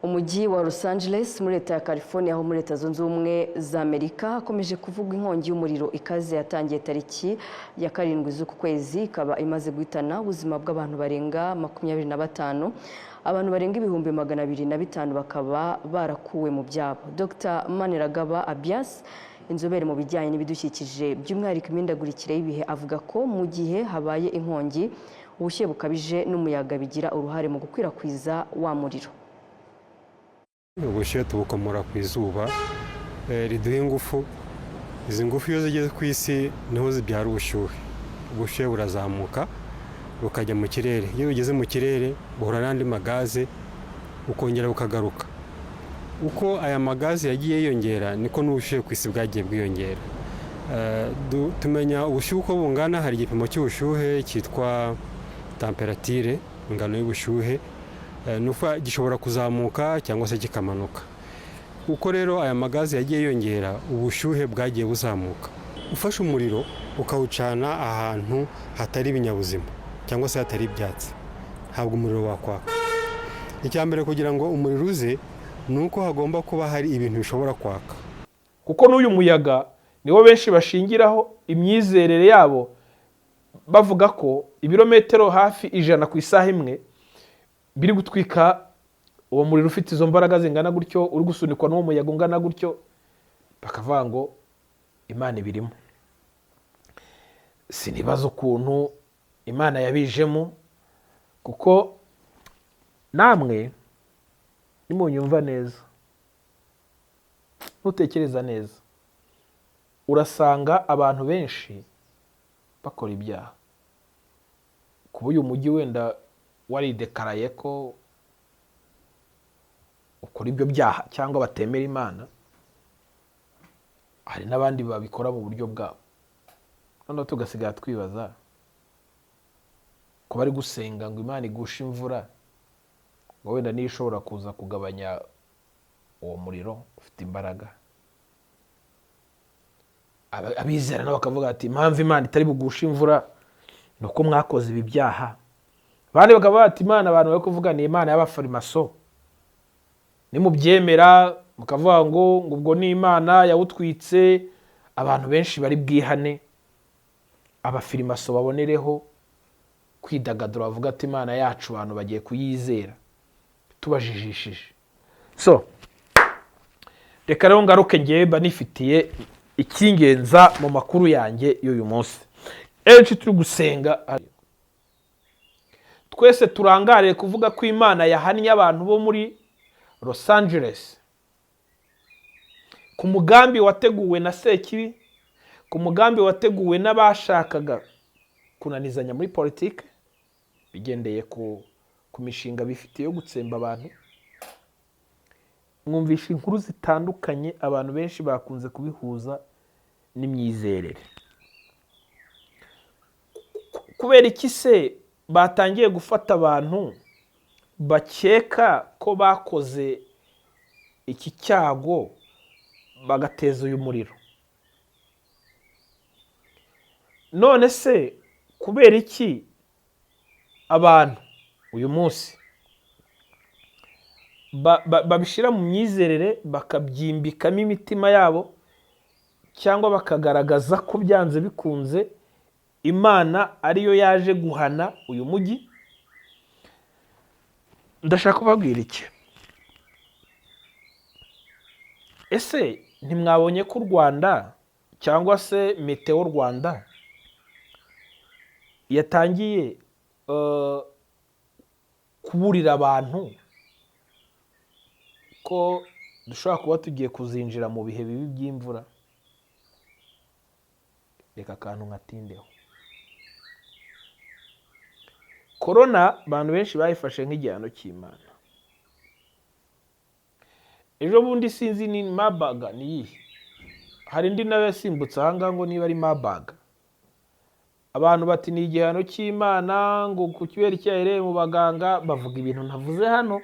Umujyi wa Los Angeles muri leta ya California ho muri Leta Zunze Ubumwe za Amerika hakomeje kuvugwa inkongi y'umuriro ikaze yatangiye tariki ya 7 z'uku kwezi, ikaba imaze guhitana ubuzima bw'abantu barenga 25, abantu barenga 205,000 bakaba barakuwe mu byabo. Dr Maniragaba Abias, inzobere mu bijyanye n'ibidukikije by'umwihariko imihindagurikire y'ibihe, avuga ko mu gihe habaye inkongi ubushyuhe bukabije n'umuyaga bigira uruhare mu gukwirakwiza wa muriro. Ubushyuhe tubukomora ku izuba riduha ingufu. Izi ngufu iyo zigeze ku isi niho zibyara ubushyuhe. Ubushyuhe burazamuka bukajya mu kirere, iyo bugeze mu kirere buhura n'andi magaze bukongera bukagaruka. Uko aya magaze yagiye yiyongera niko n'ubushyuhe ku isi bwagiye bwiyongera. Tumenya ubushyuhe uko bungana, hari igipimo cy'ubushyuhe cyitwa temperature, ingano y'ubushyuhe gishobora kuzamuka cyangwa se kikamanuka. Uko rero aya magaze yagiye yiyongera ubushyuhe bwagiye buzamuka. Ufashe umuriro ukawucana ahantu hatari ibinyabuzima cyangwa se hatari ibyatsi, ntabwo umuriro wakwaka. Icya mbere kugira ngo umuriro uze ni uko hagomba kuba hari ibintu bishobora kwaka. Kuko n'uyu muyaga niwo benshi bashingiraho imyizerere yabo, bavuga ko ibirometero hafi 100 ku isaha imwe biri gutwika uwo muriro ufite izo mbaraga zingana gutyo, uri gusunikwa n'uwo muyaga ungana gutyo, bakavuga ngo Imana ibirimo. Sinibaza ukuntu Imana yabijemo, kuko namwe nimunyumva neza, ntutekereza neza, urasanga abantu benshi bakora ibyaha. Kuba uyu mujyi wenda waridekaraye ko ukora ibyo byaha cyangwa batemera Imana, hari n'abandi babikora mu buryo bwabo. Noneho tugasigara twibaza ko bari gusenga ngo Imana igushe imvura, ngo wenda niyo ishobora kuza kugabanya uwo muriro ufite imbaraga. Abizera nabo bakavuga ati impamvu Imana itari bugushe imvura ni uko mwakoze ibi byaha. Abandi bakavuga ati Imana abantu bari kuvuga ni Imana y'abafarimaso, nimubyemera mukavuga ngo ubwo ni Imana yawutwitse, abantu benshi bari bwihane, abafirimaso babonereho kwidagadura bavuga ati Imana yacu abantu bagiye kuyizera tubajijishije. So reka rero ngaruke ngewe mba nifitiye icy'ingenza mu makuru yanjye y'uyu munsi. Enshi turi gusenga twese turangariye kuvuga ko Imana yahannye abantu bo muri Los Angeles ku mugambi wateguwe na Sekibi, ku mugambi wateguwe n'abashakaga kunanizanya muri politike bigendeye ku mishinga bifitiye yo gutsemba abantu. Mwumvisha inkuru zitandukanye, abantu benshi bakunze kubihuza n'imyizerere. Kubera iki se batangiye gufata abantu bakeka ko bakoze iki cyago bagateza uyu muriro? None se kubera iki abantu uyu munsi babishyira mu myizerere bakabyimbikamo imitima yabo, cyangwa bakagaragaza ko byanze bikunze Imana ariyo yaje guhana uyu mujyi? Ndashaka kubabwira iki. Ese ntimwabonye ko u Rwanda cyangwa se Meteo Rwanda yatangiye kuburira abantu ko dushobora kuba tugiye kuzinjira mu bihe bibi by'imvura? Reka akantu nkatindeho. Korona abantu benshi bayifashe nk'igihano cy'Imana. Ejo bundi sinzi ni Mabaga ni iyihe, hari indi nawe yasimbutse aha ngaha ngo niba ari Mabaga, abantu bati ni igihano cy'Imana ngo ku kibera cyahereye mu baganga, bavuga ibintu ntavuze hano.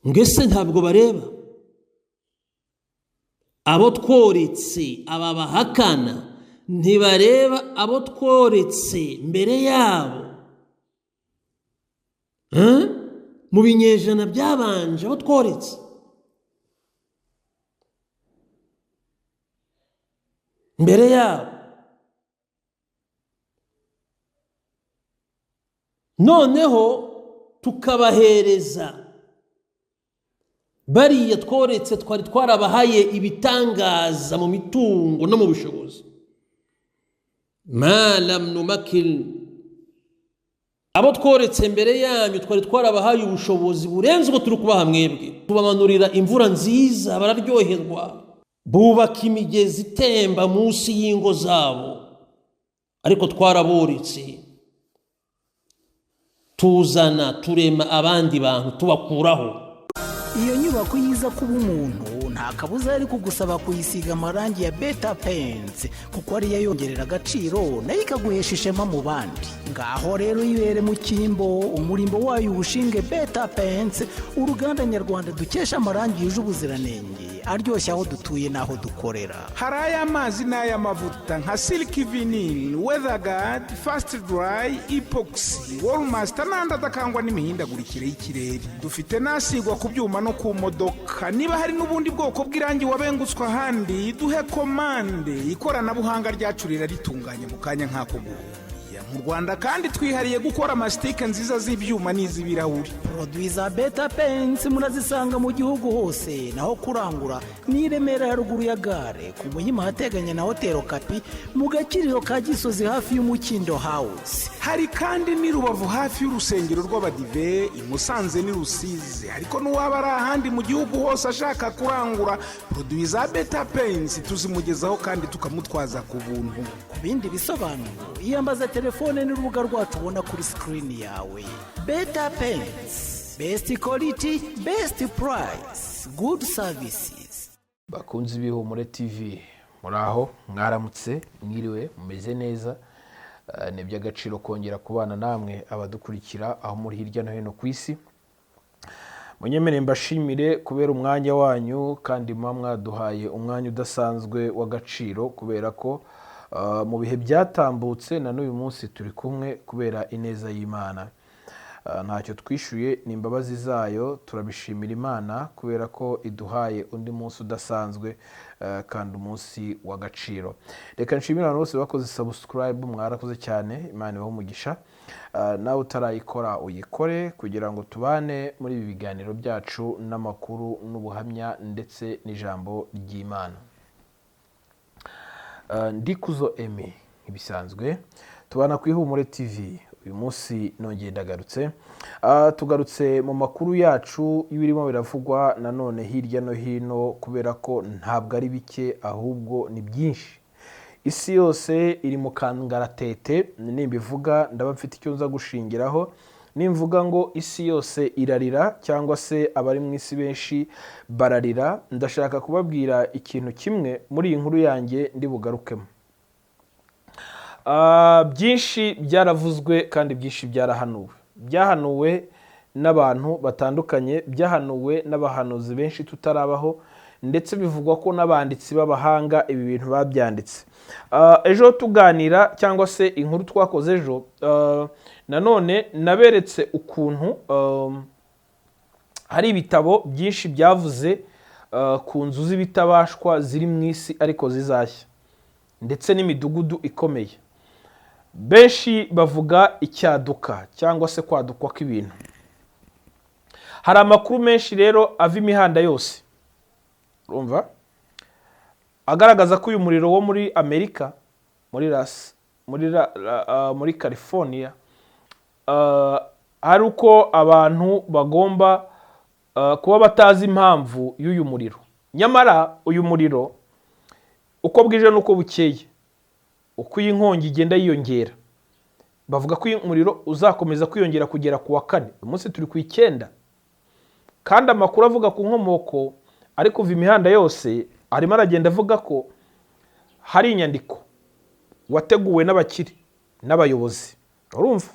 Ngese ntabwo bareba abo tworetse, aba bahakana ntibareba abo tworetse mbere yabo mu binyejana byabanje, abo tworetse. Mbere yabo, noneho tukabahereza bariya tworetse twari twarabahaye ibitangaza mu mitungo no mu bushobozi. Ma lam numakil, abo tworetse mbere yanyu twari twarabahaye ubushobozi burenze ubwo turi kubaha mwebwe. Tubamanurira imvura nziza bararyoherwa, bubaka imigezi itemba munsi y'ingo zabo, ariko twaraboretse tuzana turema abandi bantu tubakuraho. Iyo nyubako yiza kuba umuntu, nta kabuza yari kugusaba kuyisiga amarangi ya Beta Paints, kuko ariyo yongerera agaciro nayo ikaguhesha ishema mu bandi. Ngaho rero yibere mu cyimbo, umurimbo wayo uwushinge Beta Paints, uruganda nyarwanda dukesha amarangi yuje ubuziranenge, aryoshye aho dutuye n'aho dukorera. Hari ay'amazi n'ay'amavuta nka Silk Vinyl, Weatherguard, Fast Dry, Epoxy, Wallmaster n'andi adakangwa n'imihindagurikire y'ikirere. Dufite n'asigwa ku byuma no ku modoka. Niba hari n'ubundi bwoko bw'irangi wabengutswe ahandi, duhe komande, ikoranabuhanga ryacu riraritunganya mu kanya nk'ako guhumbya. Mu Rwanda kandi twihariye gukora amasitike nziza z'ibyuma n'iz'ibirahuri. Produits za Beta Paints murazisanga mu gihugu hose. Naho kurangura ni i Remera, haruguru ya gare, ku Muhima ahateganye na Hoteli Kapi, mu Gakiriro ka Gisozi hafi y'Umukindo House. Hari kandi n'i Rubavu hafi y'urusengero rw'Abadive, i Musanze n'i Rusizi. Ariko n'uwaba ari ahandi mu gihugu hose ashaka kurangura produits za Beta Paints, tuzimugezaho kandi tukamutwaza ku buntu. Ku bindi bisobanuro, iyambaza telefone n'urubuga rwacu ubona kuri sikirini yawe. Beta Paints, best quality, best price, good services. Bakunze Ibihumure TV, muri aho, mwaramutse, mwiriwe, mumeze neza? Ni iby'agaciro kongera kubana namwe abadukurikira aho muri hirya no hino ku isi. Munyemere mbashimire kubera umwanya wanyu, kandi muba mwaduhaye umwanya udasanzwe w'agaciro, kubera ko mu bihe byatambutse na n'uyu munsi turi kumwe kubera ineza y'Imana. Ntacyo twishyuye, ni imbabazi zayo. Turabishimira Imana kubera ko iduhaye undi munsi udasanzwe kandi umunsi w'agaciro. Reka nshimire abantu bose bakoze subscribe, mwarakoze cyane, Imana ibahe umugisha. Nawe utarayikora uyikore kugira ngo tubane muri ibi biganiro byacu n'amakuru n'ubuhamya ndetse n'ijambo ry'Imana. Ndikuzo Emi, nk'ibisanzwe tubana ku Ihumure TV. Uyu munsi nongeye ndagarutse. Tugarutse mu makuru yacu y'ibirimo biravugwa nanone hirya no hino, kubera ko ntabwo ari bike ahubwo ni byinshi. Isi yose iri mu kangaratete. Nimbivuga ndaba mfite icyo nza gushingiraho. Nimvuga ngo isi yose irarira cyangwa se abari mu isi benshi bararira, ndashaka kubabwira ikintu kimwe muri iyi nkuru yanjye ndi bugarukemo. Byinshi byaravuzwe kandi byinshi byarahanuwe, byahanuwe n'abantu batandukanye, byahanuwe n'abahanuzi benshi tutarabaho, ndetse bivugwa ko n'abanditsi b'abahanga ibi bintu babyanditse. Ejo tuganira cyangwa se inkuru twakoze ejo, nanone naberetse ukuntu hari ibitabo byinshi byavuze ku nzu z'ibitabashwa ziri mu isi ariko zizashya, ndetse n'imidugudu ikomeye. Benshi bavuga icyaduka cyangwa se kwadukwa kw'ibintu. Hari amakuru menshi rero ava imihanda yose, urumva, agaragaza ko uyu muriro wo muri Amerika, muri Las muri ra, ra, ah, muri California, hari uko abantu bagomba kuba batazi impamvu y'uyu muriro. Nyamara uyu muriro, uko bwije n'uko bukeye, uko iyi nkongi igenda yiyongera, bavuga ko uyu muriro uzakomeza kwiyongera kugera ku wa kane. Uyu munsi turi ku 9, kandi amakuru avuga ku nkomoko ari kuva imihanda yose arimo aragenda avuga ko hari inyandiko wateguwe n'abakire n'abayobozi. Urumva,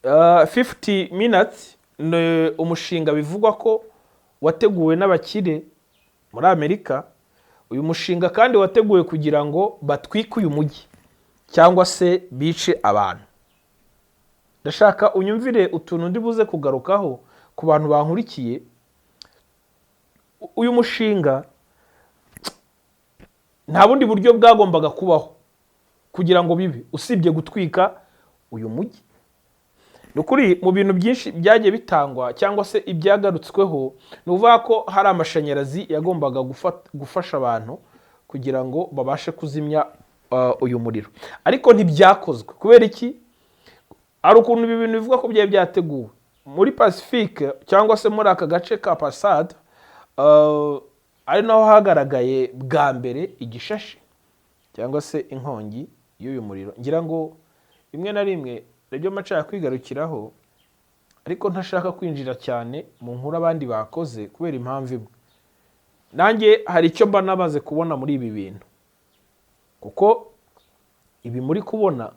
50 Minutes ni umushinga bivugwa ko wateguwe n'abakire muri Amerika. Uyu mushinga kandi wateguwe kugira ngo batwike uyu mujyi cyangwa se bice abantu. Ndashaka unyumvire utuntu ndi buze kugarukaho ku bantu bankurikiye. Uyu mushinga Nta bundi buryo bwagombaga kubaho kugira ngo bibe usibye gutwika uyu mujyi. Ni ukuri, mu bintu byinshi byagiye bitangwa cyangwa se ibyagarutsweho, ni ukuvuga ko hari amashanyarazi yagombaga gufasha abantu kugira ngo babashe kuzimya uyu muriro, ariko ntibyakozwe. Kubera iki? Hari ukuntu ibi bintu bivuga ko byari byateguwe muri Pacifique cyangwa se muri aka gace ka Pasade, ari naho hagaragaye bwa mbere igishashi cyangwa se inkongi y'uyu muriro. Ngira ngo rimwe na rimwe nibyo nshaka kwigarukiraho, ariko ntashaka kwinjira cyane mu nkuru abandi bakoze kubera impamvu imwe: nanjye hari icyo mba namaze kubona muri ibi bintu, kuko ibi muri kubona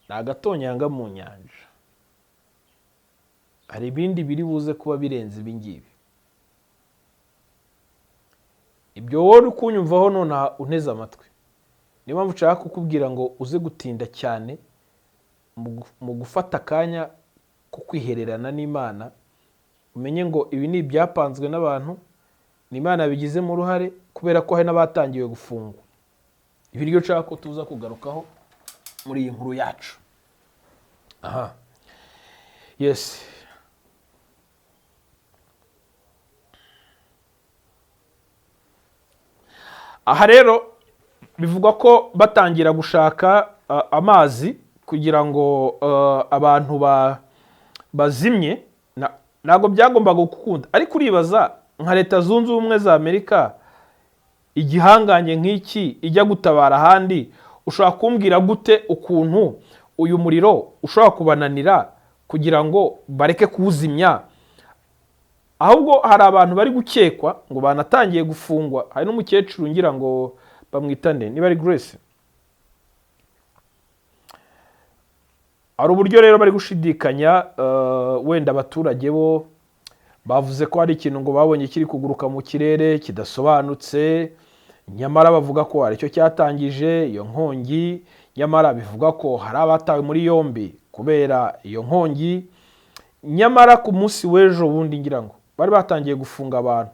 ni agatonyanga mu nyanja. Hari ibindi biri buze kuba birenze ibi ngibi. Ibyo wowe uri kunyumvaho nonaha unteze amatwi, niyo mpamvu nshaka kukubwira ngo uze gutinda cyane mu gufata akanya ko kwihererana n'Imana, umenye ngo ibi ni ibyapanzwe n'abantu, ni Imana yabigizemo uruhare, kubera ko hari n'abatangiwe gufungwa. Ibi nibyo nshaka ko tuza kugarukaho muri iyi nkuru yacu. Aha, yes. Aha rero bivugwa ko batangira gushaka amazi kugira ngo abantu bazimye, ntabwo byagombaga gukunda. Ariko uribaza nka Leta Zunze Ubumwe za Amerika, igihangange nk'iki, ijya gutabara ahandi, ushobora kumbwira gute ukuntu uyu muriro ushobora kubananira kugira ngo bareke kuwuzimya? Ahubwo hari abantu bari gukekwa ngo banatangiye gufungwa. Hari n'umukecuru, ngira ngo bamwitane niba ari Grace. Hari uburyo rero bari gushidikanya, wenda abaturage bo bavuze ko hari ikintu ngo babonye kiri kuguruka mu kirere kidasobanutse, nyamara bavuga ko hari icyo cyatangije iyo nkongi. Nyamara bivuga ko hari abatawe muri yombi kubera iyo nkongi. Nyamara ku munsi w'ejo bundi, ngira ngo bari batangiye gufunga abantu,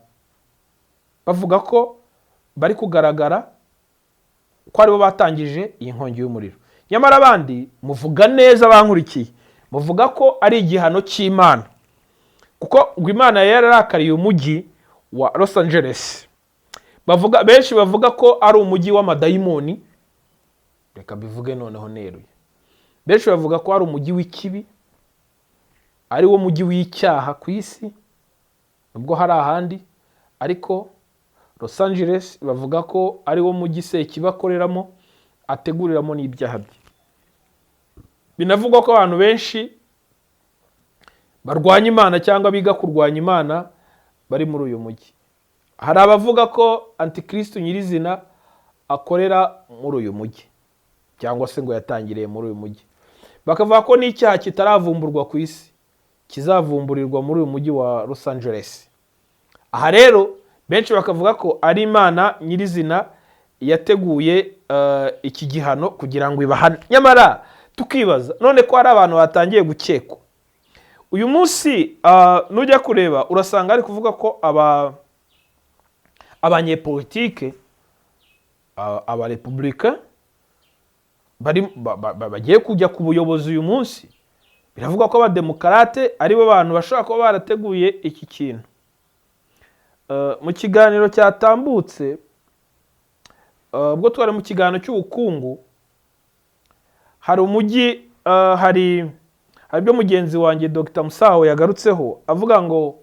bavuga ko bari kugaragara ko aribo batangije iyi nkongi y'umuriro. Nyamara abandi muvuga neza, bankurikiye, muvuga ko ari igihano cy'Imana, kuko ngo Imana yararakariye umujyi wa Los Angeles. Bavuga, benshi bavuga ko ari umujyi w'amadayimoni. Reka mbivuge noneho neruye: benshi bavuga ko ari umujyi w'ikibi, ari wo mujyi w'icyaha ku isi, nubwo hari ahandi, ariko Los Angeles bavuga ko ari wo mujyi Sekibi akoreramo, ateguriramo n'ibyaha bye. Binavugwa ko abantu benshi barwanya Imana cyangwa biga kurwanya Imana bari muri uyu mujyi. Hari abavuga ko Antikristo nyirizina akorera muri uyu mujyi, cyangwa se ngo yatangiriye muri uyu mujyi. Bakavuga ko n'icyaha kitaravumburwa ku isi kizavumburirwa muri uyu mujyi wa Los Angeles. Aha rero benshi bakavuga ko ari Imana nyirizina yateguye iki gihano kugira ngo ibahane. Nyamara tukibaza none ko hari abantu batangiye gukekwa uyu munsi. Nujya kureba urasanga ari kuvuga ko aba abanyepolitike, abarepubulika bari bagiye kujya ku buyobozi uyu munsi, biravuga ko abademokarate aribo bantu bashobora kuba barateguye iki kintu. Mu kiganiro cyatambutse, ubwo twari mu kiganiro cy'ubukungu, hari umujyi, hari ibyo mugenzi wanjye Dr Musaho yagarutseho, avuga ngo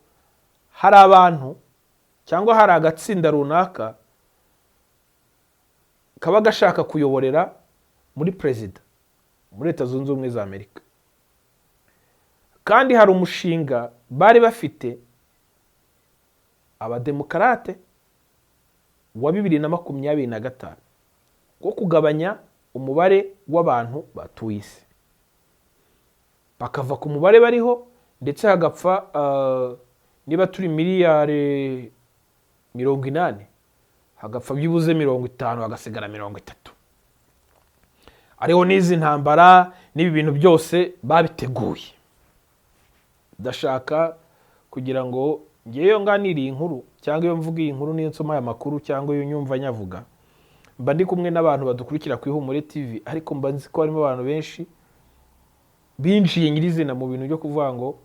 hari abantu cyangwa hari agatsinda runaka kaba gashaka kuyoborera muri perezida muri Leta Zunze Ubumwe za Amerika, kandi hari umushinga bari bafite abademokarate wa 2025 wo kugabanya umubare w'abantu batuye isi, bakava ku mubare bariho, ndetse hagapfa, niba turi miliyari 80, hagapfa byibuze 50, hagasigara 30. Ariho n'izi ntambara n'ibi bintu byose babiteguye. Ndashaka kugira ngo Ngewe iyo nganiriye inkuru cyangwa iyo mvuga iyi nkuru, niyo nsoma aya makuru cyangwa iyo nyumva nyavuga, mba ndi kumwe n'abantu badukurikira ku Ihumure TV, ariko mba nzi ko harimo abantu benshi binjiye nyirizina mu bintu byo kuvuga ngo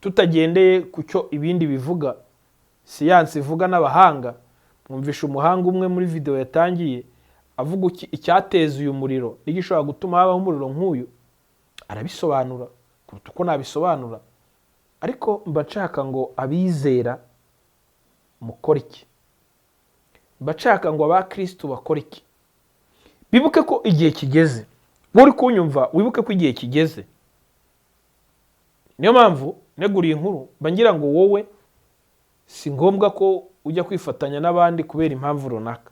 tutagendeye ku cyo ibindi bivuga, siyansi ivuga n'abahanga. Mwumvisha umuhanga umwe muri video yatangiye avuga icyateza uyu muriro n'igishobora gutuma habaho umuriro nk'uyu, arabisobanura kuruta uko nabisobanura. Ariko mba nshaka ngo abizera mukore iki, mba nshaka ngo abakristu bakore iki, bibuke ko igihe kigeze. Wowe uri kunyumva, wibuke ko igihe kigeze. Niyo mpamvu neguriye inkuru, mba ngira ngo wowe si ngombwa ko ujya kwifatanya n'abandi kubera impamvu runaka,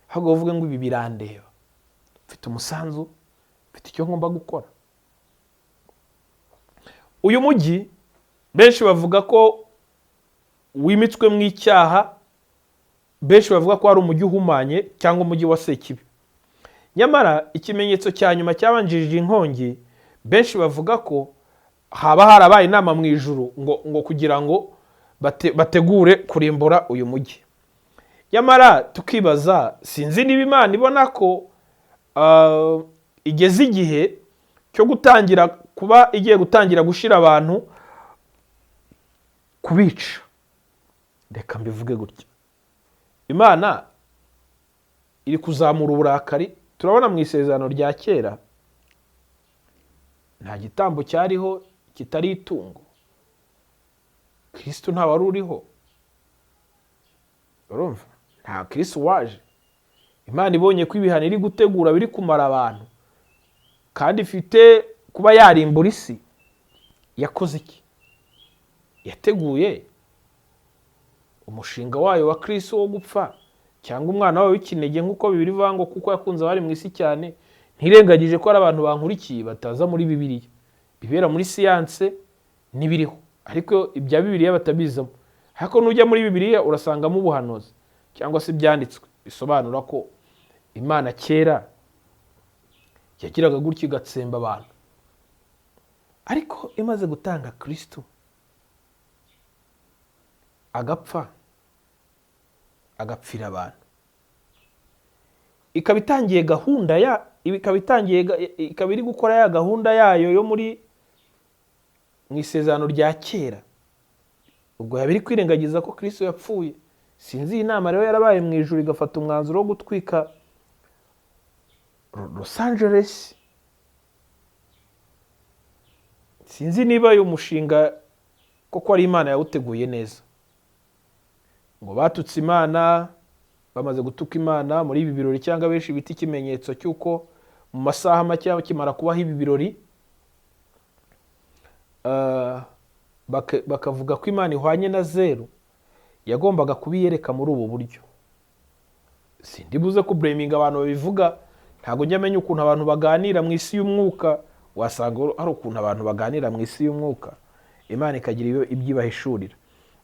ahubwo uvuge ngo ibi birandeba, mfite umusanzu, mfite icyo ngomba gukora. Uyu mujyi benshi bavuga ko wimitswe mu icyaha, benshi bavuga ko ari umujyi uhumanye cyangwa umujyi wa Sekibi. Nyamara ikimenyetso cya nyuma cyabanjirije inkongi, benshi bavuga ko haba harabaye inama mu ijuru ngo kugira ngo bategure kurimbura uyu mujyi. Nyamara tukibaza, sinzi niba Imana ibona ko igeze igihe cyo gutangira kuba igiye gutangira gushira abantu kubica. Reka mbivuge gutya, Imana iri kuzamura uburakari. Turabona mu isezerano rya kera nta gitambo cyariho kitari itungo, Kristo nta wari uriho, urumva nta Kristo waje. Imana ibonye ko ibihano iri gutegura biri kumara abantu kandi ifite kuba yarimbura isi, yakoze iki? Yateguye umushinga wayo wa Kristo wo gupfa cyangwa umwana wawe w'ikinege, nk'uko Bibiliya ivuga ngo kuko yakunze abari mu isi cyane. Ntirengagije ko hari abantu bankurikiye bataza muri Bibiliya, bibera muri siyanse n'ibiriho, ariko ibya Bibiliya batabizamo. Ariko nujya muri Bibiliya urasangamo ubuhanuzi cyangwa se ibyanditswe bisobanura ko Imana kera yagiraga gutya igatsemba abantu, ariko imaze gutanga Kristo agapfa, agapfira abantu, ikaba itangiye gahunda ya, ikaba itangiye, ikaba iri gukora ya gahunda yayo yo muri mu isezerano rya kera. Ubwo yaba iri kwirengagiza ko Kristo yapfuye. Sinzi iyi nama rero yarabaye mu ijuru igafata umwanzuro wo gutwika Los Angeles. Sinzi niba uyu mushinga koko ari Imana yawuteguye neza. Ngo batutse Imana, bamaze gutuka Imana muri ibi birori, cyangwa benshi bita ikimenyetso cy'uko mu masaha make bakimara kubaho ibi birori, bakavuga ko Imana ihwanye na zeru, yagombaga kubiyereka muri ubu buryo. Sindibuze kublaminga abantu babivuga, ntabwo njya menya ukuntu abantu baganira mu isi y'umwuka. Wasanga hari ukuntu abantu baganira mu isi y'umwuka, Imana ikagira ibyibahishurira.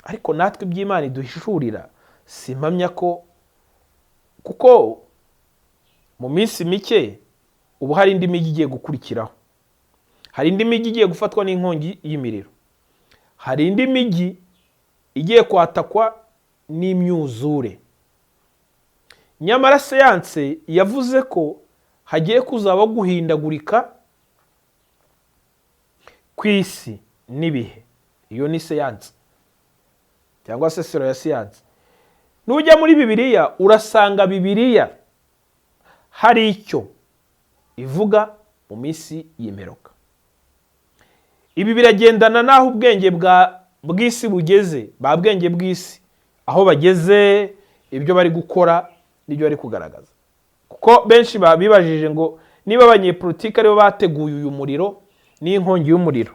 Ariko natwe iby'Imana iduhishurira simpamya ko, kuko mu minsi mike ubu hari indi mijyi igiye gukurikiraho, hari indi mijyi igiye gufatwa n'inkongi y'imiriro, hari indi mijyi igiye kwatakwa n'imyuzure. Nyamara siyanse yavuze ko hagiye kuzaba guhindagurika kw'isi n'ibihe. Iyo ni siyanse cyangwa se sero ya siyanse. Nujya muri Bibiliya urasanga Bibiliya hari icyo ivuga mu minsi y'imperuka. Ibi biragendana n'aho ubwenge bw'isi bugeze, ba bwenge bw'isi aho bageze, ibyo bari gukora n'ibyo bari kugaragaza. Kuko benshi babibajije ngo niba abanyepolitiki aribo bateguye uyu muriro n'inkongi y'umuriro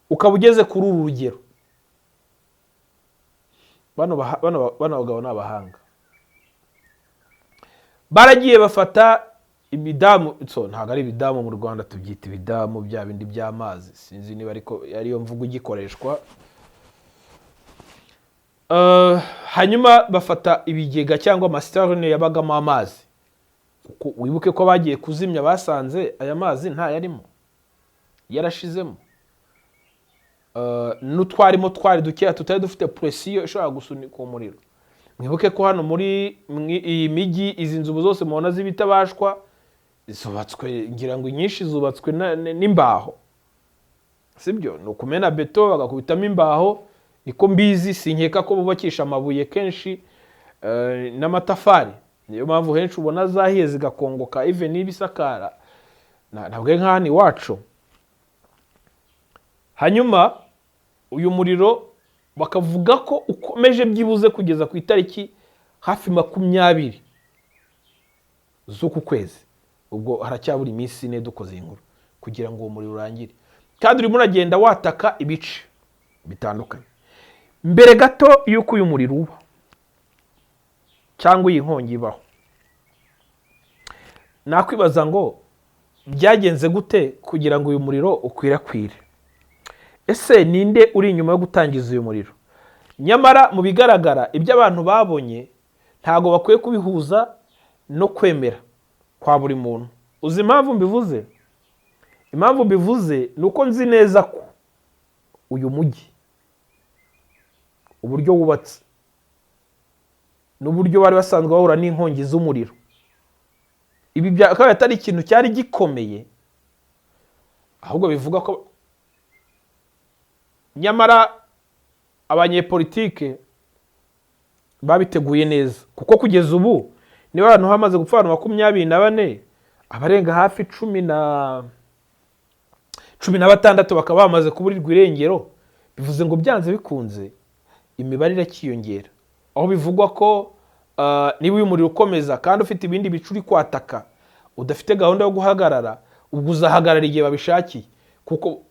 ukaba ugeze kuri uru rugero, bano bagabo ni abahanga, baragiye bafata ibidamu. Ntabwo ari ibidamu, mu Rwanda tubyita ibidamu bya bindi by'amazi, sinzi niba ariko ariyo mvugo igikoreshwa. Hanyuma bafata ibigega cyangwa amasiterne yabagamo amazi, kuko wibuke ko bagiye kuzimya basanze aya mazi ntayarimo, yarashizemo. N'utwarimo twari dukeya tutari dufite pression ishobora gusunika uwo muriro. Mwibuke ko hano muri iyi mijyi, izi nzu zose mubona z'ibitabashwa zubatswe, ngira ngo inyinshi zubatswe n'imbaho, sibyo? Ni ukumena beto bagakubitamo imbaho, niko mbizi. Sinkeka ko bubakisha amabuye kenshi n'amatafari. Niyo mpamvu henshi ubona zahiye zigakongoka, even n'ibisakara. Ntabwo ari nka hano iwacu. Hanyuma uyu muriro bakavuga ko ukomeje byibuze kugeza ku itariki hafi 20 z'uku kwezi. Ubwo haracyabura iminsi 4 dukoze iyi nkuru kugira ngo uwo muriro urangire, kandi urimo uragenda wataka ibice bitandukanye. Mbere gato y'uko uyu muriro uba cyangwa iyi nkongi ibaho, nakwibaza ngo byagenze gute kugira ngo uyu muriro ukwirakwire? Ese ninde uri inyuma yo gutangiza uyu muriro? Nyamara mu bigaragara, ibyo abantu babonye ntabwo bakwiye kubihuza no kwemera kwa buri muntu. Uzi impamvu mbivuze? Impamvu mbivuze ni uko nzi neza ko uyu mujyi, uburyo wubatse n'uburyo bari basanzwe bahura n'inkongi z'umuriro, ibi byakaba atari ikintu cyari gikomeye, ahubwo bivuga ko nyamara abanyepolitike babiteguye neza, kuko kugeza ubu niba abantu hamaze gupfa abantu 24, abarenga hafi 16 bakaba bamaze kuburirwa irengero, bivuze ngo byanze bikunze imibare irakiyongera. Aho bivugwa ko niba uyu muriro ukomeza kandi ufite ibindi bice uri kwataka, udafite gahunda yo guhagarara, ubwo uzahagarara igihe babishakiye, kuko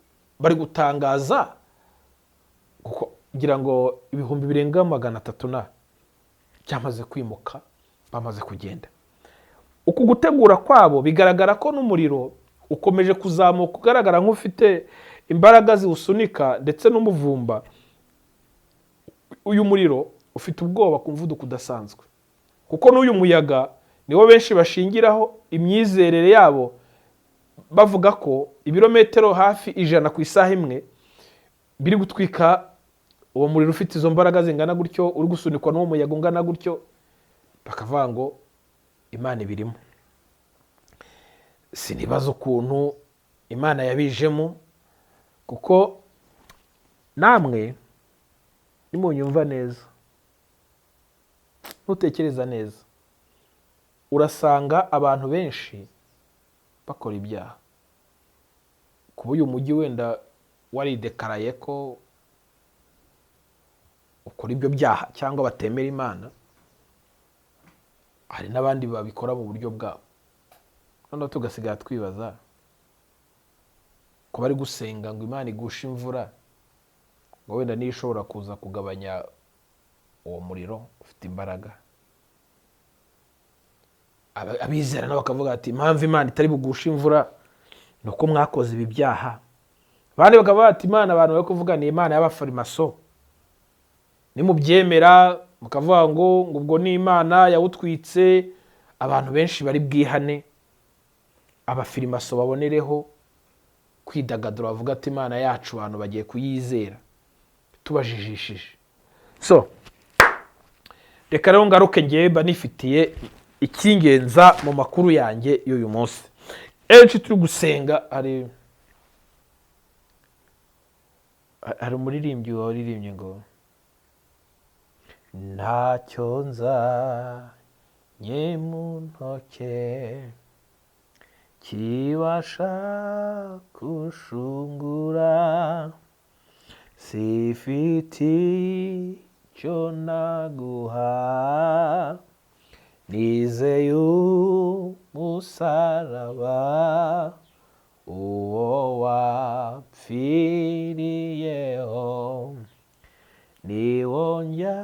bari gutangaza kuko kugira ngo ibihumbi birenga 300 na byamaze kwimuka, bamaze kugenda. Uku gutegura kwabo bigaragara ko n'umuriro ukomeje kuzamuka, ugaragara nk'ufite imbaraga ziwusunika ndetse n'umuvumba. Uyu muriro ufite ubwoba ku muvuduko udasanzwe, kuko n'uyu muyaga niwo benshi bashingiraho imyizerere yabo, bavuga ko ibirometero hafi 100 ku isaha imwe biri gutwika uwo muriro ufite izo mbaraga zingana gutyo, uri gusunikwa n'uwo muyaga ungana gutyo, bakavuga ngo Imana ibirimo. Sinibaza ukuntu Imana yabijemo, kuko namwe nimunyumva neza, nutekereza neza, urasanga abantu benshi bakora ibyaha. Kuba uyu mujyi wenda waridekaraye ko ukora ibyo byaha cyangwa batemera Imana, hari n'abandi babikora mu buryo bwabo. Noneho tugasigara twibaza ko bari gusenga ngo Imana igushe imvura, ngo wenda niyo ishobora kuza kugabanya uwo muriro ufite imbaraga. Abizera nabo bakavuga ati impamvu Imana itari bugushe imvura ni uko mwakoze ibi byaha. Abandi bakavuga ati Imana abantu bari kuvuga ni Imana y'abafarimaso, nimubyemera mukavuga ngo ubwo ni Imana yawutwitse, abantu benshi bari bwihane, abafirimaso babonereho kwidagadura, bavuga ati Imana yacu abantu bagiye kuyizera tubajijishije. So reka rero ngaruke ngewe mba nifitiye icyingenza mu makuru yanjye y'uyu munsi. Enshi turi gusenga, hari umuririmbyi waririmbye ngo ntacyo nzanye mu ntoke kibasha kushungura, sifite icyo naguha, nizeye umusaraba uwo wapfiriyeho, niwo njya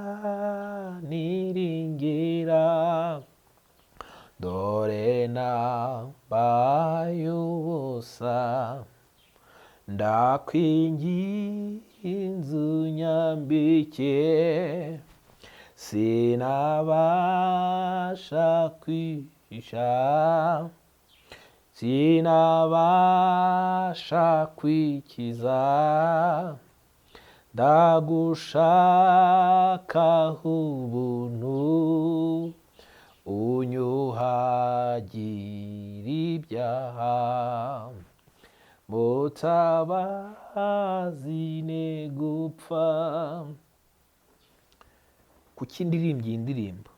niringira, dore nambaye ubusa, ndakwinginze unyambike, sinabasha kwihisha, sinabasha kwikiza. Ndagushakaho ubuntu, unyuhagira ibyaha, mutabazi ne gupfa. Kuki ndirimbye iyi ndirimbo?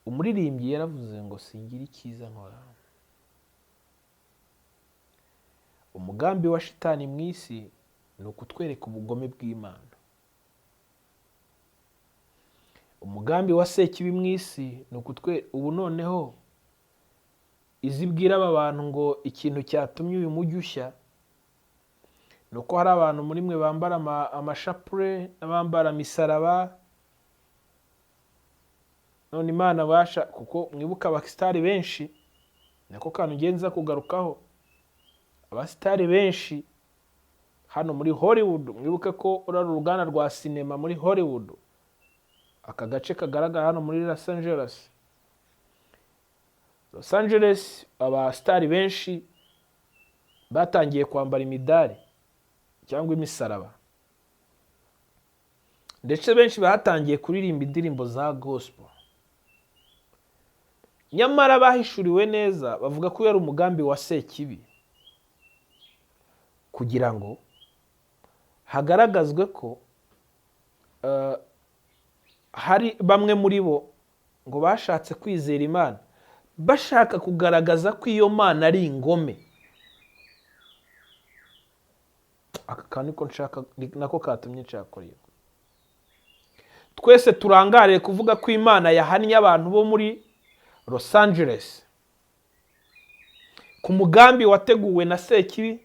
Umuririmbyi yaravuze ngo singira icyiza nkora. Umugambi wa shitani mu isi ni ukutwereka ubugome bw'Imana. Umugambi wa sekibi mu isi ni ukutwe ubu noneho izibwira aba bantu ngo ikintu cyatumye uyu mujyi ushya ni uko hari abantu muri mwe bambara amashapure n'abambara imisaraba. None Imana basha, kuko mwibuka abasitari benshi, nako kantu ngenza kugarukaho, abasitari benshi hano muri Hollywood, mwibuke ko uri uruganda rwa sinema muri Hollywood, aka gace kagaragara hano muri Los Angeles. Los Angeles abasitari benshi batangiye kwambara imidari cyangwa imisaraba, ndetse benshi batangiye kuririmba indirimbo za gospel. Nyamara bahishuriwe neza bavuga ko yari umugambi wa sekibi kugira ngo hagaragazwe ko hari bamwe muri bo ngo bashatse kwizera Imana, bashaka kugaragaza ko iyo Mana ari ingome. Aka kantu niko nshaka, nako katumye nshaka iyo. Twese turangariye kuvuga ko Imana yahannye abantu bo muri Los Angeles ku mugambi wateguwe na sekibi,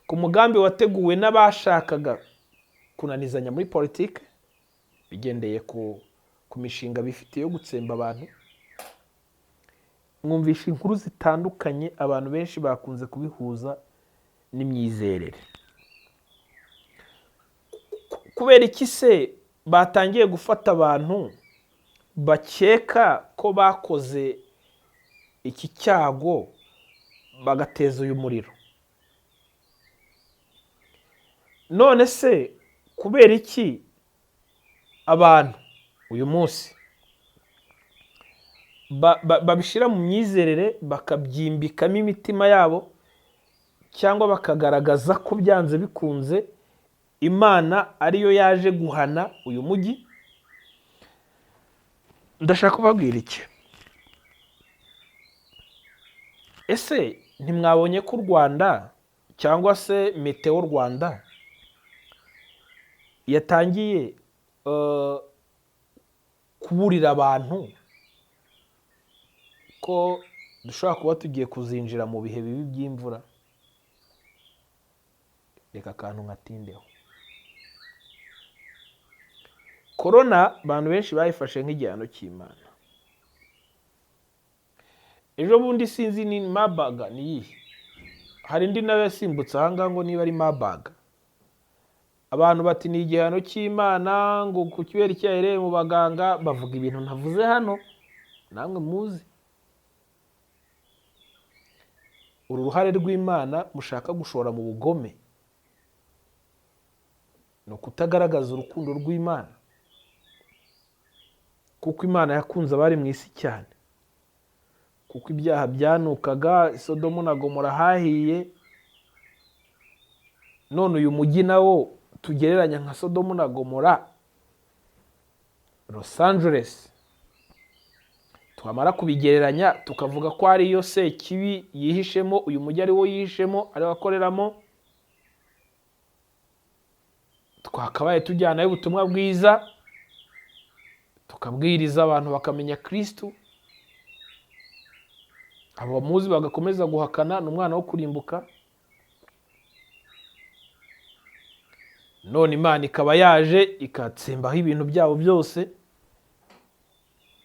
ku mugambi wateguwe n'abashakaga kunanizanya muri politike bigendeye ku mishinga bifite yo gutsemba abantu. Mwumvisha inkuru zitandukanye, abantu benshi bakunze kubihuza n'imyizerere. Kubera iki se batangiye gufata abantu bakeka ko bakoze iki cyago bagateza uyu muriro? None se kubera iki abantu uyu munsi babishyira mu myizerere, bakabyimbikamo imitima yabo, cyangwa bakagaragaza ko byanze bikunze Imana ariyo yaje guhana uyu mujyi? Ndashaka kubabwira iki. Ese ntimwabonye ko u Rwanda cyangwa se Meteo Rwanda yatangiye kuburira abantu ko dushobora kuba tugiye kuzinjira mu bihe bibi by'imvura? Reka akantu nkatindeho. Korona abantu benshi bayifashe nk'igihano cy'Imana. Ejo bundi sinzi ni Mabaga ni iyihe, hari indi nayo yasimbutse ahangaha ngo niba ari Mabaga. Abantu bati ni igihano cy'Imana ngo ku kibera cyahereye mu baganga, bavuga ibintu ntavuze hano namwe muzi. Uru ruhare rw'Imana mushaka gushora mu bugome ni ukutagaragaza urukundo rw'Imana, kuko Imana yakunze abari mu isi cyane, kuko ibyaha byanukaga Sodomu na Gomora hahiye. None uyu mujyi nawo tugereranya nka Sodomu na Gomora, Los Angeles, twamara kubigereranya tukavuga ko ariyo sekibi yihishemo, uyu mujyi ari wo yihishemo, ari akoreramo, twakabaye tujyanayo ubutumwa bwiza, tukabwiriza abantu bakamenya Kristo. Abo bamuzi bagakomeza guhakana ni umwana wo kurimbuka. None Imana ikaba yaje ikatsembaho ibintu byabo byose.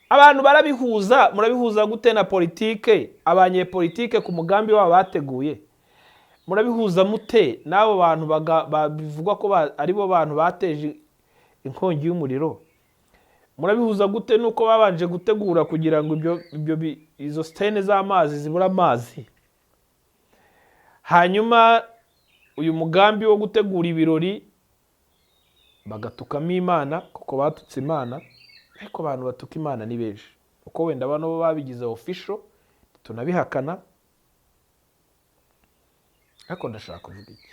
Abantu barabihuza. Murabihuza gute na politike? Abanyepolitike ku mugambi wabo bateguye, murabihuza mute n'abo bantu bivugwa ko aribo bantu bateje inkongi y'umuriro? Murabihuza gute nuko babanje gutegura kugira ngo ibyo izo sitene z'amazi zibura amazi, hanyuma Uyu mugambi wo gutegura ibirori bagatukamo Imana, kuko batutse Imana, ariko abantu batuka Imana ni benshi, kuko wenda bano bo babigize official, tunabihakana. Ariko ndashaka kuvuga iki?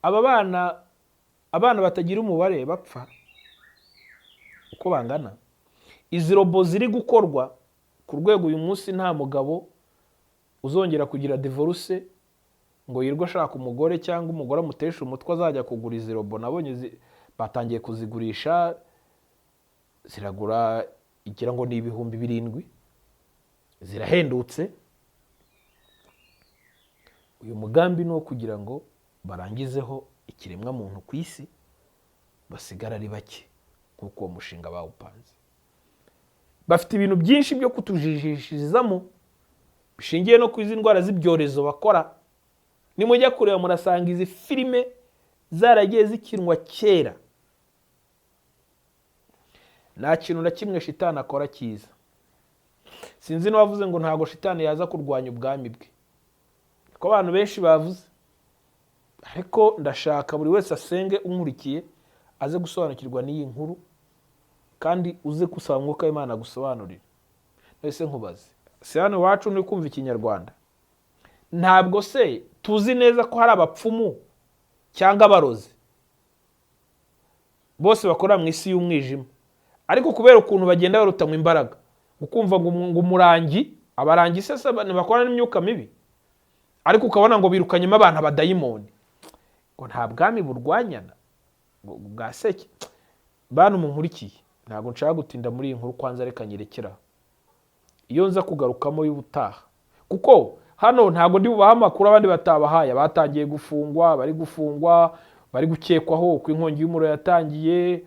Aba bana, abana batagira umubare bapfa uko bangana, izi robo ziri gukorwa ku rwego uyu munsi nta mugabo uzongera kugira divorce ngo yirwe ashaka umugore cyangwa umugore amuteshe umutwe azajya kugura izi robo. Nabonye batangiye kuzigurisha, ziragura igira ngo ni 7000, zirahendutse. Uyu mugambi ni uwo kugira ngo barangizeho ikiremwa muntu ku isi, basigara ari bake nk'uko uwo mushinga bawupanze. Bafite ibintu byinshi byo kutujijishirizamo bishingiye no ku izi ndwara z'ibyorezo bakora. Nimujya kureba murasanga izi filime zaragiye zikinwa kera. Nta kintu na kimwe shitani akora cyiza. Sinzi n'uwavuze ngo ntabwo shitani yaza kurwanya ubwami bwe, ko abantu benshi bavuze, ariko ndashaka buri wese asenge unkurikiye aze gusobanukirwa n'iyi nkuru, kandi uze gusaba Umwuka w'Imana agusobanurire. Mbese nkubaze, si hano iwacu ni kumva ikinyarwanda, ntabwo se tuzi neza ko hari abapfumu cyangwa abarozi bose bakora mu isi y'umwijima, ariko kubera ukuntu bagenda barutanywa imbaraga, ukumva ngo umurangi, abarangi se ntibakora n'imyuka mibi, ariko ukabona ngo birukanyemo abantu abadayimoni, ngo nta bwami burwanyana ngo bwa seke. Bantu munkurikiye, ntabwo nshaka gutinda muri iyi nkuru, kwanza reka nyirekera iyo nza kugarukamo y'ubutaha, kuko hano ntabwo ndi bubahe amakuru abandi batabahaye. Batangiye gufungwa, bari gufungwa, bari gukekwaho uko inkongi y'umuriro yatangiye,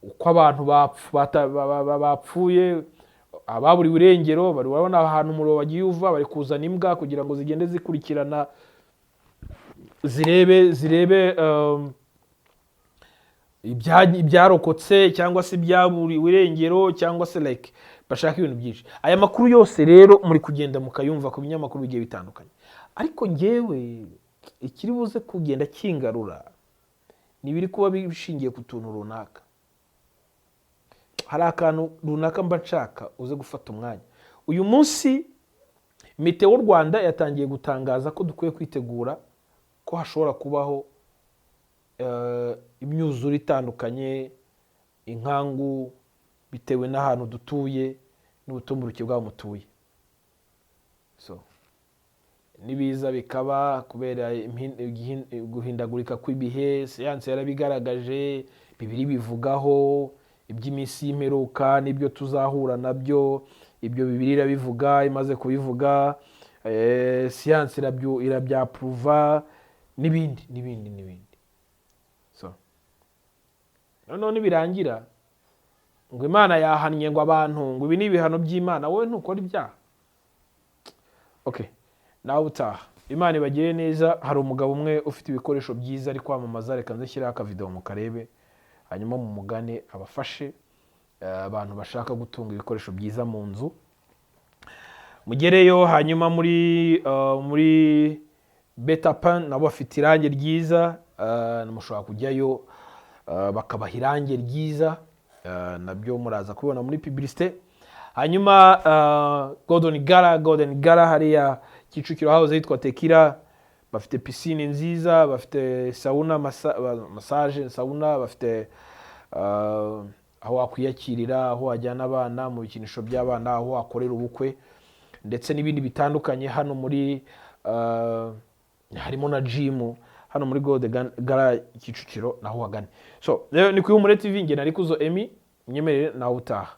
uko abantu bapfuye, ababuriwe irengero, bari urabona ahantu umuriro wagiye uva, bari kuzana imbwa kugira ngo zigende zikurikirana zirebe ibyarokotse cyangwa se ibyaburiwe irengero, cyangwa se like bashaka ibintu byinshi. Aya makuru yose rero muri kugenda mukayumva ku binyamakuru bigiye bitandukanye, ariko njyewe ikiri buze kugenda kingarura ni ibiri kuba bishingiye ku tuntu runaka. Hari akantu runaka mba nshaka uze gufata umwanya. Uyu munsi Meteo Rwanda yatangiye gutangaza ko dukwiye kwitegura ko hashobora kubaho imyuzure itandukanye, inkangu, bitewe n'ahantu dutuye n'ubutumburuke bw'aho mutuye. So nibiza bikaba kubera guhindagurika kw'ibihe, siyansi yarabigaragaje, Bibiliya bivugaho iby'iminsi y'imperuka n'ibyo tuzahura nabyo, ibyo Bibiliya irabivuga, imaze kubivuga, siyansi irabyapuruva, n'ibindi n'ibindi n'ibindi. So noneho nibirangira ngo Imana yahannye ngo abantu, ngo ibi ni ibihano by'Imana, wowe ntukora ibyaha. Okay, nawe utaha. Imana ibagire neza. Hari umugabo umwe ufite ibikoresho byiza ari kwamamaza, reka nze nshyiraho akavideo mukarebe, hanyuma mumugane abafashe abantu bashaka gutunga ibikoresho byiza mu nzu. Mugereyo, hanyuma muri Betapan nabo bafite irangi ryiza, mushobora kujyayo bakabaha irangi ryiza, nabyo muraza kubibona muri publicité. Hanyuma Golden Gala hariya Kicukiro house hitwa Tekira, bafite piscine nziza, bafite sauna, massage, sauna, bafite aho wakwiyakirira, aho wajyana abana mu bikinisho by'abana, aho wakorera ubukwe ndetse n'ibindi bitandukanye. Hano muri harimo na gym hano muri Golden Gala Kicukiro, naho wagane. So rero ni ku Ihumure TV, nge nari Kuzo Emmy, mnyemerere nawe utaha.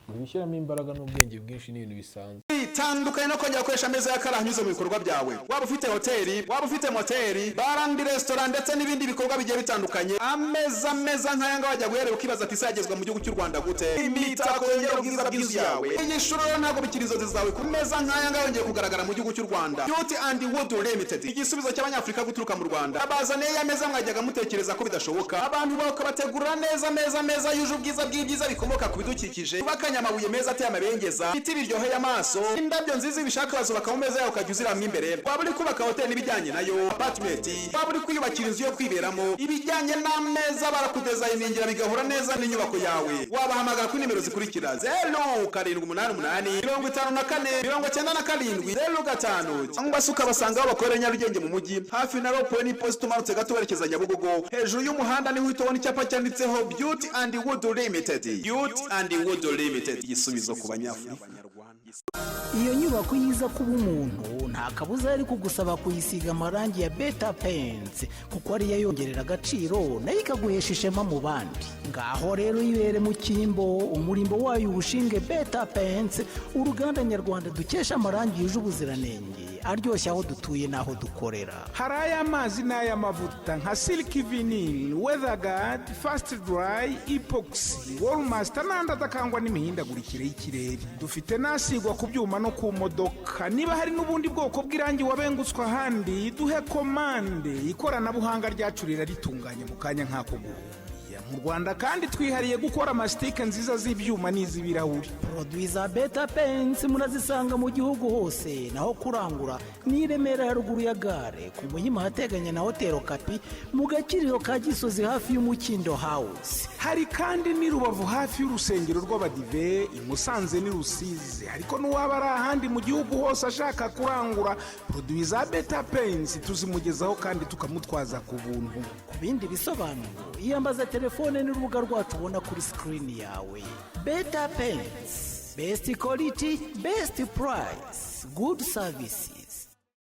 Gushyiramo imbaraga n'ubwenge bwinshi ni ibintu bisanzwe. Bitandukanye no kongera gukoresha ameza y'akarahanyuze mu bikorwa byawe. Waba ufite hoteli, waba ufite moteri, bar and restaurant, ndetse n'ibindi bikorwa bigiye bitandukanye, ameza meza nk'aya ngaya wajya guherera ukibaza ati: "Isagezwa mu gihugu cy'u Rwanda gute?" Imitako yongera ubwiza bw'inzu yawe. Iyi shuro rero ntabwo bikiri inzozi zawe, ku meza nk'aya ngaya yongeye kugaragara mu gihugu cy'u Rwanda. Beauty and Wood Limited, igisubizo cy'Abanyafurika guturuka mu Rwanda, abazaniye ya meza mwajyaga mutekereza ko bidashoboka. Abantu bakabategurira neza meza meza yuje ubwiza bw'ibyiza bikomoka ku bidukikije, bubakanye amabuye meza ateye amabengeza, ibiti biryoheye amaso, indabyo nziza. Ibishaka bazubaka mu meza yawe ukajya uziramo imbere. Waba uri kubaka hoteli n'ibijyanye nayo, apartment, waba uri kwiyubakira inzu yo kwiberamo, ibijyanye n'ameza barakudesigningira bigahura neza n'inyubako yawe. Wabahamagara kuri nimero zikurikira: 0788549705, cyangwa se ukabasanga aho bakorera Nyarugenge mu mujyi, hafi na rond-point n'iposita, umanutse gato werekeza Nyabugogo, hejuru y'umuhanda niho uhita ubona icyapa cyanditseho Beauty and Wood Limited. Beauty and Wood Limited, igisubizo ku Banyafurika. Iyo nyubako yiza kuba umuntu, nta kabuza yari kugusaba kuyisiga amarangi ya Beta Paints, kuko ariyo yongerera agaciro nayo ikaguhesha ishema mu bandi. Ngaho rero yibere mu cyimbo, umurimbo wayo uwushinge Beta Paints, uruganda nyarwanda dukesha amarangi yuje ubuziranenge, aryoshye aho dutuye n'aho dukorera. Hari ay'amazi n'ay'amavuta nka silk vinyl, WeatherGuard, fast dry, epoxy, wallmaster n'andi adakangwa n'imihindagurikire y'ikirere. Dufite n'asigwa ku byuma no ku modoka. Niba hari n'ubundi bwoko bw'irangi wabengutswe ahandi, duhe komande, ikoranabuhanga ryacu riraritunganya mu kanya nk'ako guhumbya. Mu Rwanda kandi twihariye gukora amasitike nziza z'ibyuma n'iz'ibirahuri. Produits za Beta Paints murazisanga mu gihugu hose. Naho kurangura ni i Remera, haruguru ya gare, ku Muhima ahateganye na Hoteli Okapi, mu Gakiriro ka Gisozi, hafi y'Umukindo House. Hari kandi n'i Rubavu, hafi y'urusengero rw'Abadive, i Musanze n'i Rusizi. Ariko n'uwaba ari ahandi mu gihugu hose ashaka kurangura produits za Beta Paints, tuzimugezaho kandi tukamutwaza ku buntu. Ku bindi bisobanuro, iyambaza telefone n'urubuga rwacu ubona kuri screen yawe. Beta Paints, best quality, best price, good services.